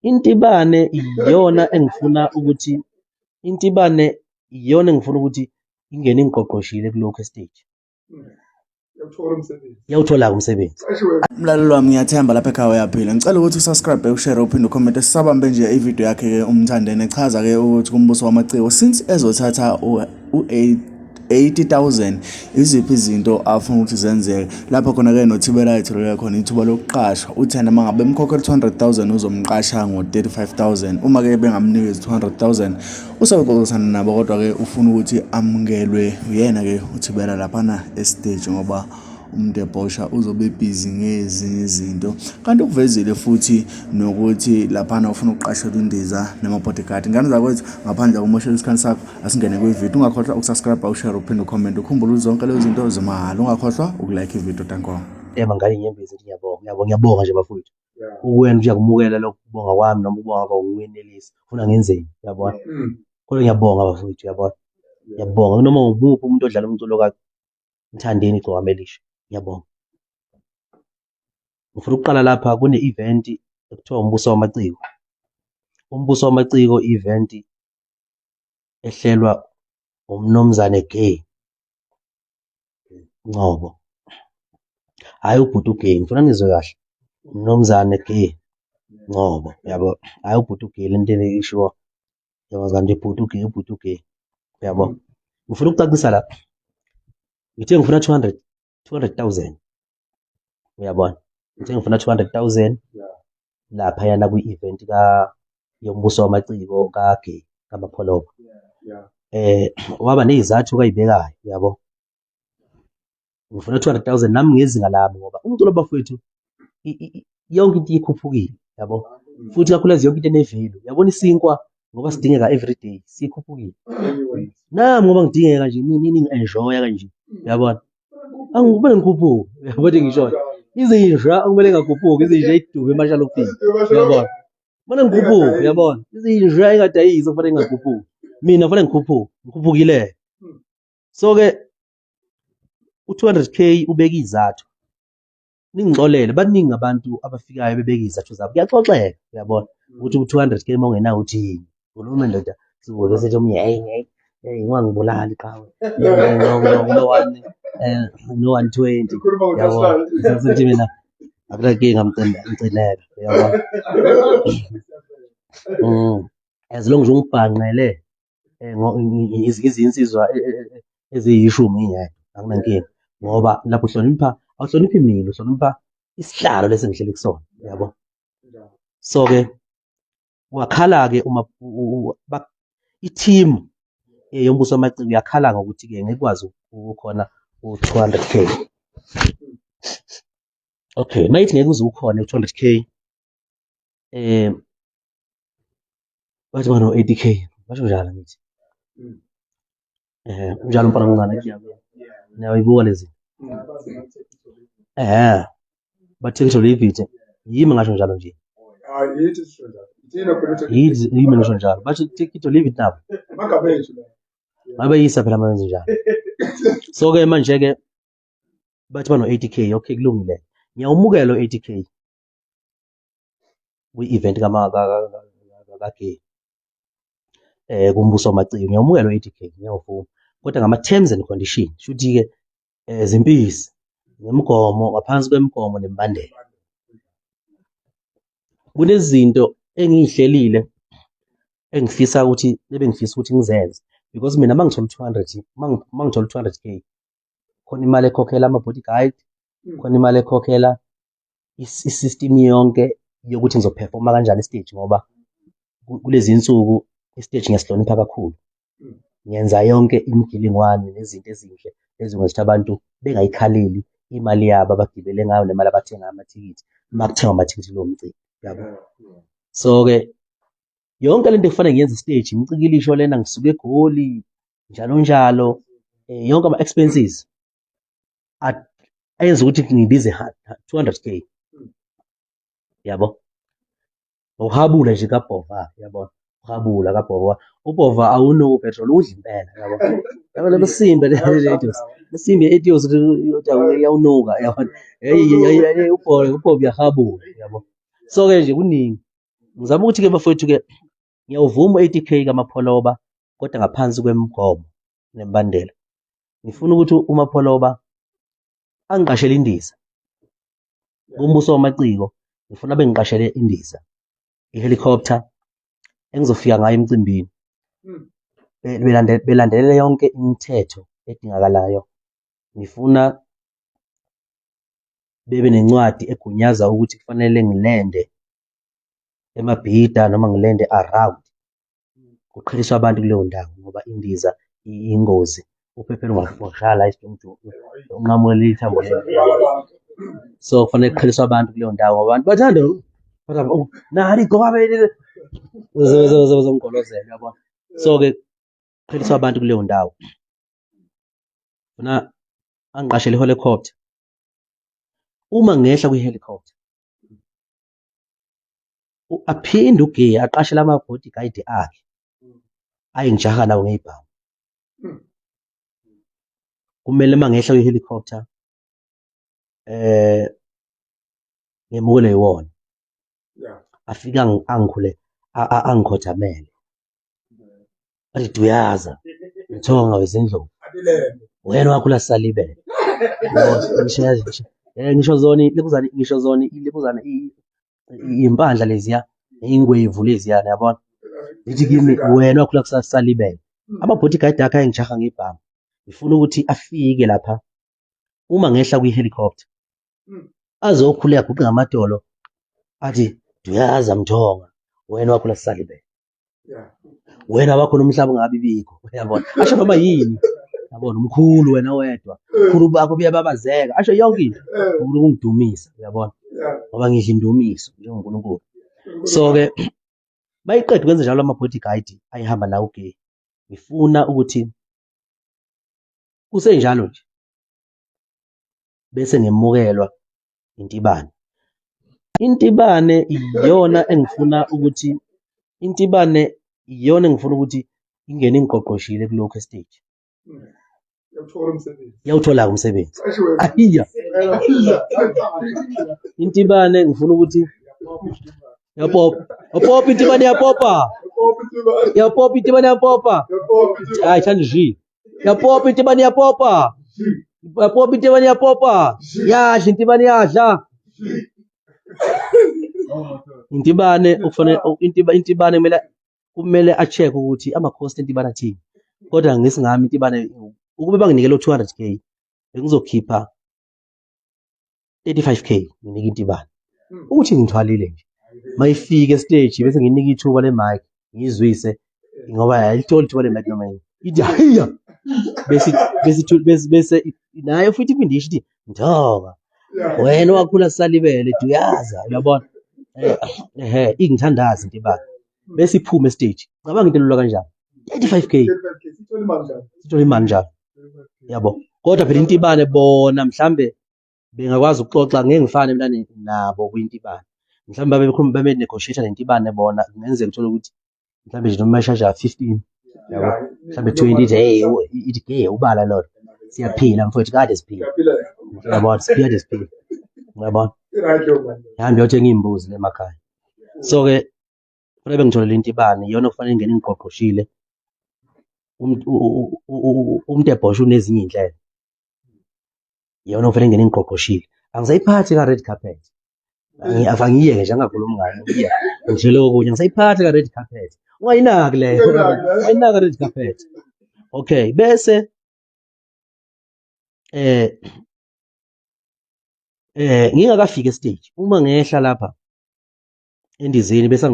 Intibane iyona engifuna ukuthi intibane iyona engifuna ukuthi ingene ingiqoqoshile kulokhu esiteji. Uyawuthola umsebenzi. Iyawuthola-ke umsebenzi. Mlaleli wami ngiyathemba lapha ekhaya uyaphila. Ngicela ukuthi usubscribe, ushare, uphinde ucomment. Sisabambe nje ivideo yakhe ke uMthandeni echaza ke ukuthi kumbuso wamaciko since ezothatha u-80000 iziphi izinto afuna ukuthi zenzeke. Lapho khona ke noThibela etholele khona ithuba lokuqashwa. Uthena mangabe emkhokhela 200000 uzomqasha ngo-35000. Uma ke bengamnikezi 200000 Usaxoxisana nabo kodwa-ke ufuna ukuthi amukelwe uyena-ke uThibela laphana esiteji ngoba uMdebhosha uzobe ebhizi ngezinye izinto. Kanti ukuvezile futhi nokuthi laphana ufuna ukuqashelwa indiza nama-bodyguard. Ngane zakwethu ngaphandle kokumoshela isikhathi sakho asingene kwividiyo. Ungakhohlwa ukusubscribe, ushare, uphinde ucomment. Ukhumbule ukuthi zonke lezo zinto zimahhala. Ungakhohlwa ukulike ividiyo. Danko. Ema ngale inyembezi ngithi ngiyabonga, ngiyabonga, ngiyabonga nje bafowethu. Uwena uyakumukela lokho kubonga kwami noma ukubonga kwakho kungenelisa ufuna ngenzeni uyabona. Kodwa ngiyabonga bafowethu uyabona, ngiyabonga noma ngumuphi umuntu odlala umculo kaMthandeni Igcokama Elisha, ngiyabonga. Ngifuna ukuqala lapha kune-event ekuthiwa Umbuso Wamaciko. Umbuso Wamaciko i-event ehlelwa uMnumzane Gay Ngcobo. Hhayi ubhuti uGay, ngifuna nizwe kahle. Mnumzane Gay Ngcobo, yabo. Hhayi ubhuti uGay le nto eshiwo yabo kanti ubhuti uGay, ubhuti uGay, yabo. Ngifuna ukucacisa la. Ngithe ngifuna 200, 200,000. Uyabona? Ngithe ngifuna 200,000 laphayana kwi-event ka yombuso wamaciko kaGay kaMapholoba. Waba ney'zathu kayibekayo yabo. Ngifuna 200,000 nami ngezinga lami ngoba umculo bafowethu yonke into ikhuphukile yabo. Futhi kakhulukazi yonke into ene-value. Yabona isinkwa ngoba sidingeka everyday sikhuphukile. Nami ngoba ngidingeka nje nini ngi-enjoy-a kanje yabona. Angikubele ngikhuphuke uyabona ngisho izinja akumele ngakhuphuki izinja idume emashalofini uyabona. Kumele ngikhuphuke uyabona izinja engadayisi kufanele ngingakhuphuki mina kufanele ngikhuphuke ngikhuphukile. So-ke u-200K ubeka izathu ningixolele baningi abantu abafikayo bebeka izathu zabo kuyaxoxeka uyabona ukuthi u-200K uma ungenawo uthini khuluma ndoda sibuke bese ethi omunye hey hey hey ungangibulali qhawe no one no 120 yabo sesithi mina akunakinga mcineka uyabona. As long as ungibhanqele izinsizwa eziyishumi ngingedwa akunankinga ngoba lapho uhlonipha awuhloniphi mina uhlonipha isihlalo lesi engihleli kusona yabo. So-ke wakhala-ke uma i-team yombuso wamaciko yakhala ngokuthi-ke ngeke kwazi ukukhona u-200K. Okay, mayithi ngeke uze ukhone u-200K bathi bano-80K basho njalo ngithi. Unjalo mfana omncane niyayibuka lezi. Bathi ngisho leave it. Yimi ngasho njalo nje. Yimi ngisho njalo. Bathi take it or leave it nabo. Ngabe yisa phela mayenze njalo. So-ke manje-ke bathi bano-80K okay kulungile. Ngiyawumukela u-80K kwi-event kaGay kumbuso wamaciko ngiyawumukela u-80K ngiyawuvuma kodwa ngama-terms and condition shuthi-ke zimpisi nemigomo ngaphansi kwemigomo nemibandela. Kunezinto engiyihlelile engifisa ukuthi ebengifisa ukuthi ngizenze because mina uma ngithola u-200 uma ngithola u-200K khona imali ekhokhela ama-bodyguard, khona imali ekhokhela i-system yonke yokuthi ngizophefoma kanjani esiteji ngoba kulezi nsuku isiteji ngiyasihlonipha kakhulu. Ngenza yonke imigilingwane nezinto ezinhle ezokwenza ukuthi abantu bengayikhaleli imali yabo abagibele ngayo nemali abathenga amathikithi uma kuthengwa amathikithi kulowo mcimbi yabo. So-ke yonke lento ekufanele ngiyenze esiteji imicikilisho lena ngisuke eGoli njalo njalo yonke ama-expenses ayenza ukuthi ngibize 200K yabo. Ngokuhabula nje kaBhova yabo, uhabula kaBhova. UBhova awunuki upetrol udla impela yabo. Yabo le simbe le Etios. Le simbe Etios iyawunuka yabo. Hey uBhova uyahabula yabo. So ke nje kuningi. Ngizama ukuthi-ke bafowethu-ke ngiyawuvuma u-80K kaMapholoba kodwa ngaphansi kwemigomo nemibandela. Ngifuna ukuthi uMapholoba angiqashele indiza kumbuso wamaciko, ngifuna bengiqashele indiza, i-helicopter engizofika ngayo emcimbini. Belandelela yonke imithetho edingakalayo. Ngifuna bebe nencwadi egunyaza ukuthi kufanele ngilende eMabhida noma ngilende around kuqheliswa abantu kuleyo ndawo ngoba indiza iyingozi uphephela ungahlala la isidumbu unqamukele ithambo lelo. So kufanele kuqheliswe abantu kuleyo ndawo ngoba abantu bathanda oh, nali igqoka bezongigolozela uyabona. So-ke kuqheliswa abantu kuleyo ndawo. Funa angiqashele i-helicopter. Uma ngehla kwi-helicopter aphinde uGay aqashele ama-bodyguard akhe ayengijaha nawo ngey'bhamu. Kumele uma ngehla kwi-helicopter ngemukele yiwona. Afike angikhule angikhothamele. Athi duyaza mthonga wezindlovu wena wakhula sisalibele. Ngisho yazi ngisho ngisho zona lekuzana ngisho zona lekuzana impandla leziya ingwevu leziya yabona. Ngithi kimi wena wakhula kusasalibele. Ama-bodyguard akhe ayengijaha ngebhamu. Ngifuna ukuthi afike lapha uma ngehla kwi-helicopter azokhuleka aguqe ngamadolo athi duyaza mthonga wena wakhula sisalibele. Wena wakhona umhlaba ungabi bikho uyabona asho noma yini yabona umkhulu wena wedwa mkhulu bakho buyababazeka asho yonke into ukungidumisa uyabona ngoba ngidla indumiso njengoNkulunkulu. So-ke bayiqeda ukwenza njalo ama-bodyguard ayehamba nawo uGay. Ngifuna ukuthi kusenjalo nje bese ngemukelwa intibane. Intibane iyona engifuna ukuthi intibane iyona engifuna ukuthi ingene ingiqoqoshile kulokhu esiteji. Uyawuthola umsebenzi. Iyawuthola-ke umsebenzi. Ahiya. Intibane ngifuna ukuthi yapopa. Yapopa intibane yapopa. Yapopa intibane yapopa. Hayi thanda nje. Yapopa intibane yapopa. Yapopa intibane yapopa. Yadla intibane yadla. Intibane okufanele intibane kumele kumele a-check ukuthi ama-cost entibane athini. Kodwa ngesingami intibane ukube banginikele u-200K bengizokhipha 35K nginike intibane. Ukuthi ngithwalile nje. Mayifika esiteji bese nginika ithuba le-mic ngiyizwise ngoba ayilitholi ithuba le-mic noma yini. Ithi hayiya bese bese bese bese nayo futhi iphinde isho ithi Ndoka wena wakhula sisalibele duyaza uyabona ehe ingithandazi intibane bese iphume esiteji. Cabanga into elula kanjani 35K sithola imali njalo yabo. Kodwa phela intibane bona mhlambe bengakwazi ukuxoxa ngeke ngifane mina nabo kwintibane mhlawumbe babekhuluma babe negotiate nentibane bona kungenzeka uthole ukuthi mhlawumbe nje noma ishaja 15 yabo mhlawumbe 20 ithi hey ithi gay ubala lona siyaphila mfowethu kade siphila yabona siphila kade siphila uyabona hambe uyothenga iy'mbuzi le emakhaya. So-ke kufanele bengitholele intibane iyona okufanele ingene ingiqoqoshile umuntu ebhosha unezinye iy'nhlelo iyona okufanele ingene ingiqoqoshile. Angisayiphathi ka-red carpet angiyeke nje angakhulumi ngayo ngiyeke ngitshele okunye angisayiphathi ka-red carpet ungayinaki leyo ungayinaki red carpet. Okay bese eh ngingakafiki estage uma ngehla lapha endizeni bese